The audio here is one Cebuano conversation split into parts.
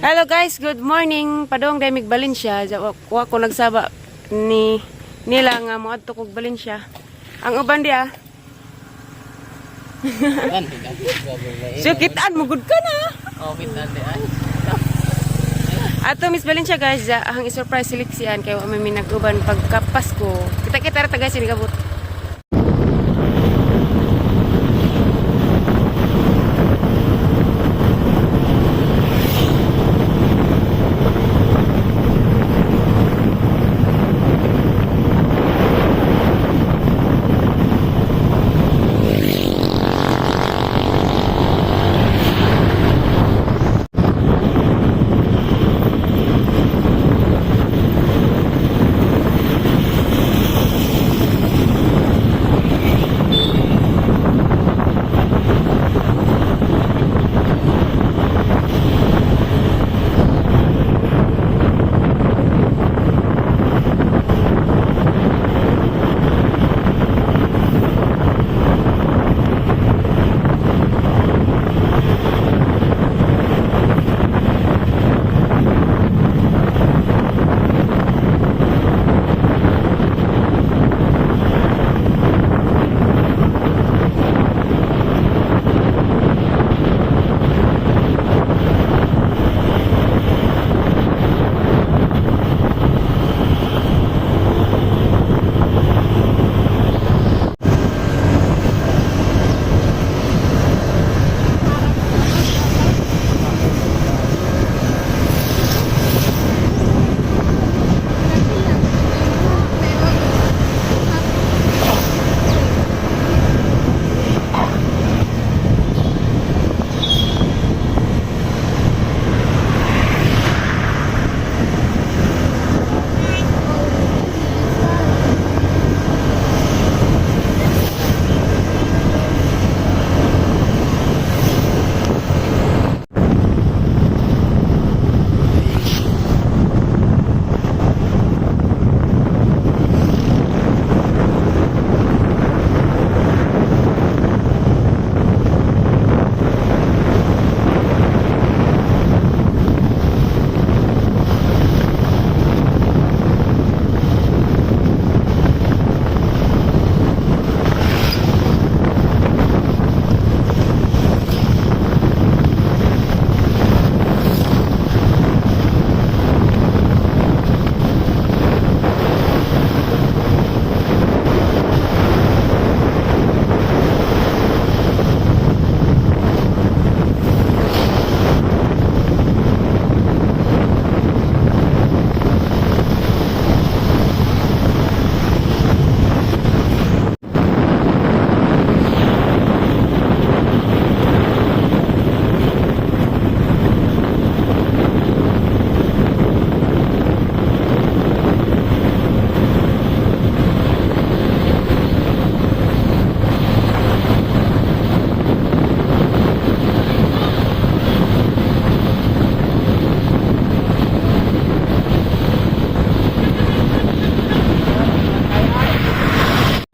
Hello guys, good morning. Padong dahil mig Valencia. Wa ko nagsaba ni nila nga moadto kog Valencia. Ang uban di ah. So kitaan mo gud ka na. Oh, kitaan di ay. Ato Miss Valencia guys, ang i-surprise si Lixian kay wa may nag-uban pagka Pasko. Kita-kita ra ta guys sinigabot.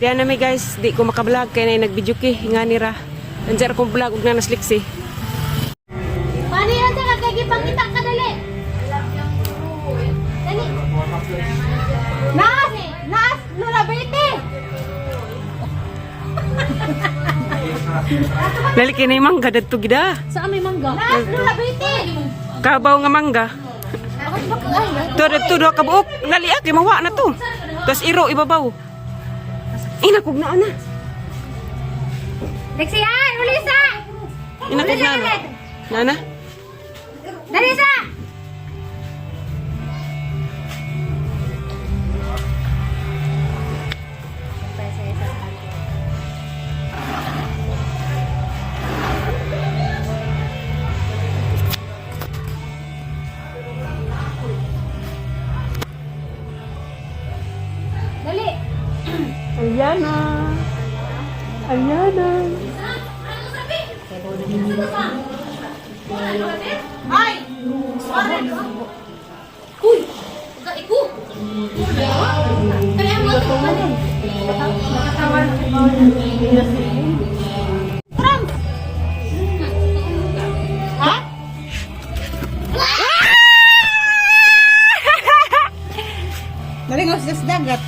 Diyan na mi guys, di ko makablog kay nay nag-video ki nga nira. Andiyan akong vlog ug na Lixie. Paano yan sa kagipangita ka dali? Dali. Naas! Naas! Lula Betty! Dali kay nay mangga dadto gida. Saan may mangga? Naas! Lula Betty! Kabaw nga mangga. To dadto duha ka buok. Nali kay mawa na to. Tapos iro ibabaw. Inakog na ana. Lexian! Ulisa! Inakog na ana. Nana. Dali sa! Dali! Ayana. Ayana. Ay! Uy! Iku! Kaya mo ito Trump! Ha? sa dagat.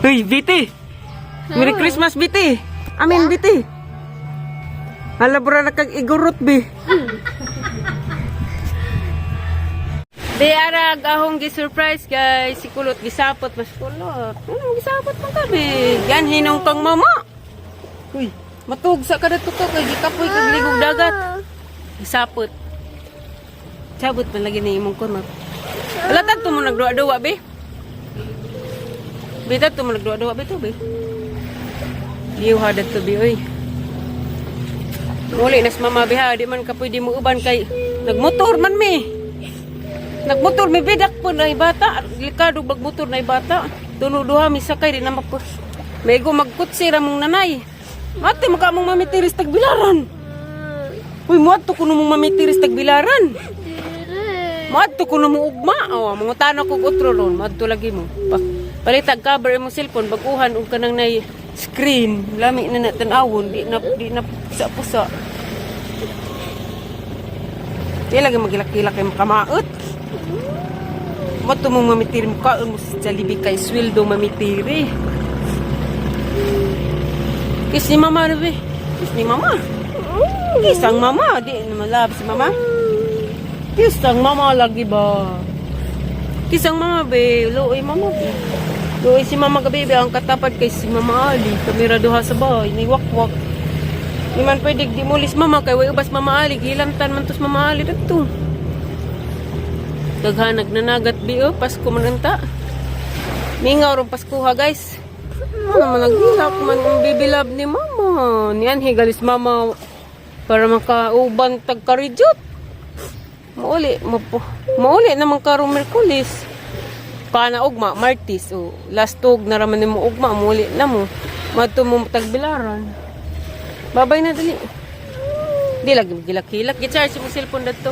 Uy, Biti! Merry Christmas, Biti! Amin, Biti! Hala, bura na kag igurot, bi. Di arag ahong gi-surprise guys. Si Kulot gisapot mas Kulot. Ano gisapot man ka bi? Yan hinong kang mama. Uy, matugsa ka dito ko kay gikapoy kag ligog dagat. Gisapot. Sabot man lagi ni imong kurma. Ala tadto mo nagduwa-duwa bi. Bi tadto mo nagduwa-duwa bi to bi. Liw ha dadto bi oy. Muli nas mama bi ha, di man ka pwede mo uban kay nagmotor man mi. Nagmotor mi bidak po na bata, likado bagmotor na bata. Tuno duha mi sakay di na mako. Mego magkutsi ra mong nanay. Mate maka mong mamitiris tagbilaran. Uy, muadto kuno mong mamitiris tagbilaran. Muadto kuno mo ugma. Oh, mangutana kog otro ron, muadto lagi mo. Pa, palitag cover imong cellphone baguhan og kanang nay screen. Lami na na tan-awon, di na pusa-pusa. Di lagi magilak-gilak kay makamaot. Mo mong mamitiri mo kaon mo sa Jollibee kay sweldo mamitiri. Kiss ni mama na be. Kiss ni mama. Kiss ang mama. Di naman love si mama. Kiss ang mama lagi ba? Kiss ang mama be. Luoy mama be. Luoy si mama gabi be. Ang katapad kay si mama Ali. Kamera duha sa bahay. Ni wakwak. Di man pwede di mulis mama kay way ubas mama Ali. Gilamtan man tos mama Ali dagto. Daghan nagnanagat bi oh, Pasko man unta. Mingaw rong Pasko ha guys. Ano man naghilak man ang baby love ni mama. Niyan higalis mama para makauban tag karijot. Mauli mo po. Mauli naman karong Merkulis. Kana ugma Martis o last tug na raman nimo ugma mauli na mo. Madto mo tagbilaran. Babay na dali. Di lagi gilak-hilak. Gi-charge mo cellphone dadto.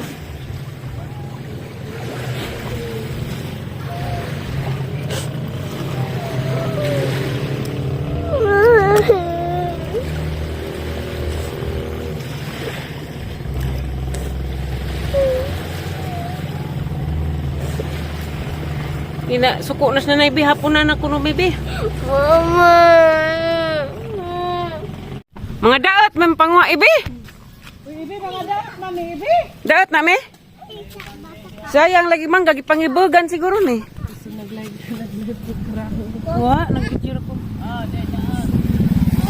Di na, suko na sa nanay, bi. Hapon na na kuno, bibi. Mama. Mga daot, man pangwa, ibi. Ibi, mga dagat, mami, ibi. Daot na, me. Sayang lagi mangga, gipangibugan siguro ni. Wa, nagpicture ko.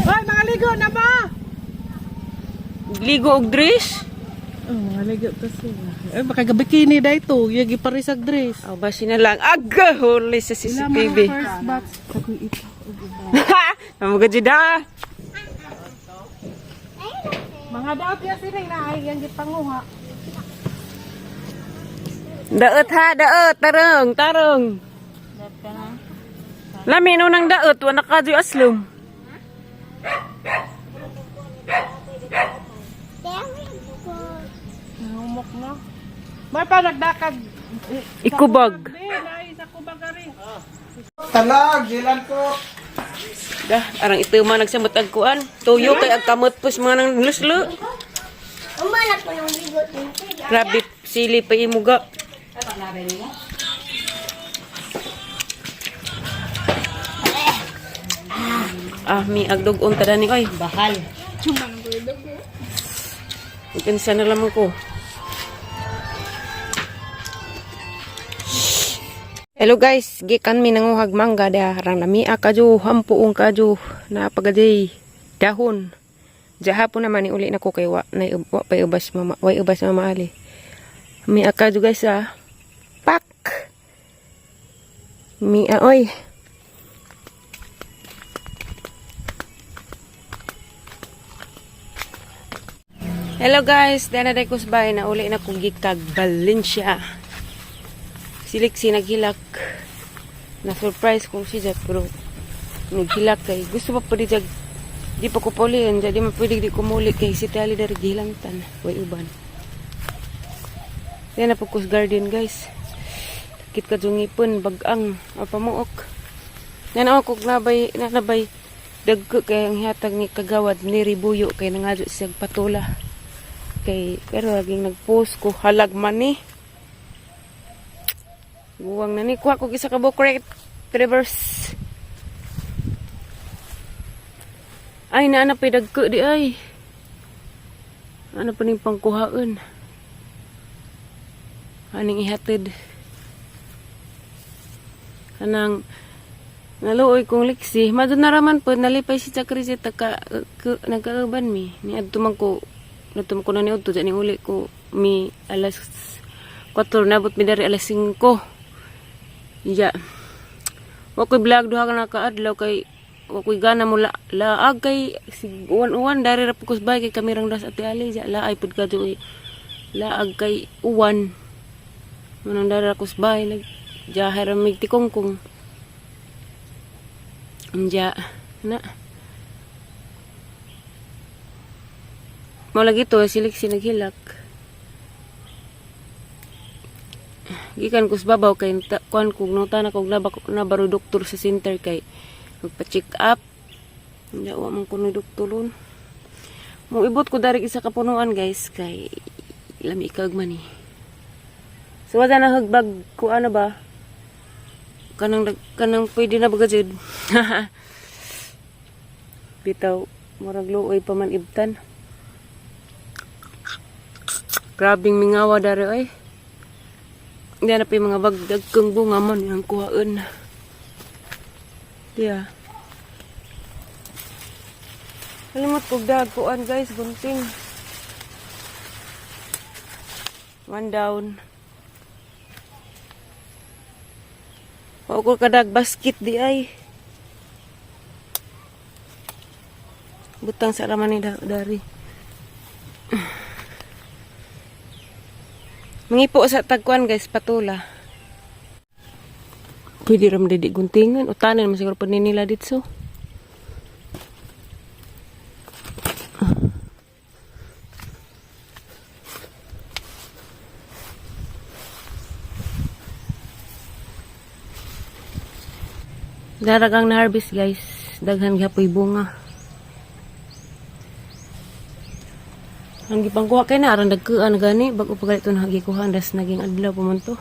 Hoy, mga ligo na ba? Ligo og dress. Oh, mga ligo kasi. Eh, baka gabikini da ito. Yagi parisag dress. Oh, basi na lang. Aga, huli sa CCTV. First batch. Sagoy ito. Amo ka jud ah. Mga daot ya sining na ay yang gipanguha. Daot ha, daot, tarong, tarong. Lami no nang daot, wa na kadyo aslom. Humok na. May pa nagdakag. Ikubag. Di, naay sa kubag ari. Talag, gilan ko. Dah, arang ito man nagsamot ag kuan. Tuyo kay ag kamot pus mga nang luslo. Umalak ko ng ligot. Grabe sili pa imuga. Ah, mi agdug-on ta dani oy. Bahal. Ikinsa na lamang ko. Hello guys, gikan mi nanguhag mangga da rang lamia kadyo, hampuong kadyo, napagaday dahon. Jahapon naman ni uli na ko kay wa na wa pay ubas mama, way ubas mama ali. Mia kadyo guys ah. Pak. Mia oy. Hello guys, dana day kusbay na uli na kong gikag Valencia. Silik si naghilak. Na surprise kong si Jack pero naghilak kay gusto pa pwede jag di pa ko pauliin jadi man pwede di ko muli kay si Tali dari gihilangtan way uban. Yan na po kus garden guys. Sakit ka jungipon bagang apamuok. Yan ako kog nabay nanabay dagko kay ang hihatag ni kagawad ni Ribuyo kay nangadyo siyang patula kay pero laging nagpost ko halag man ni. Guwang na ni kuha ko isa ka buok reverse. Ay naa na pay dagko di ay. Ano pa ning pangkuhaon? Aning ihatid. Kanang naluoy kong liksi. Madto na raman po, nalipay si Chakri si taka, nagkauban mi. Ni adto man ko, adto man ko na ni udto, ni uli ko mi alas 4, nabot mi dari alas 5. Ya. Wa ko'y vlog duha ka nakaadlaw kay wa ko'y gana mo la, laag kay sig uwan-uwan dari ra pud ko sa bahay kay kami rang das ate Ali ja laay pud ka joy laag kay uwan. Manang dari ra ko sa bahay nag jahay ra mig tikongkong. Anja na. Mao lagi to silik sinaghilak. Gikan ko sa babaw kay kuan kog nota na kog nabaro doktor sa center kay magpa-check up. Hindi wa man ko ni doktor ron. Moibot ko dari isa ka punuan, guys, kay lami kag man eh. So wala na hagbag ko ano ba? Kanang pwede na ba jud? Bitaw murag luoy pa man ibtan. Grabing mingawa dari oy. Hindi na pa yung mga bagdag kang bunga man yung kuhaan. Diya. Kalimot kog dagkuan, guys, gunting. One down. Wa ko kadag basket di ay. Butang sa raman ni dari. Mangipo sa tagkuan, guys, patula. Pwede ram didi guntingan. Utanin man siguro pa ni nila dito. Daragang na harvest, guys. Daghan gyapoy bunga. Ang gipangkuha kay na aron dagkuan gani bago pa galito na gikuha das naging adlaw pa man to.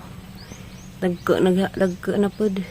Dagko nag dagko na pud.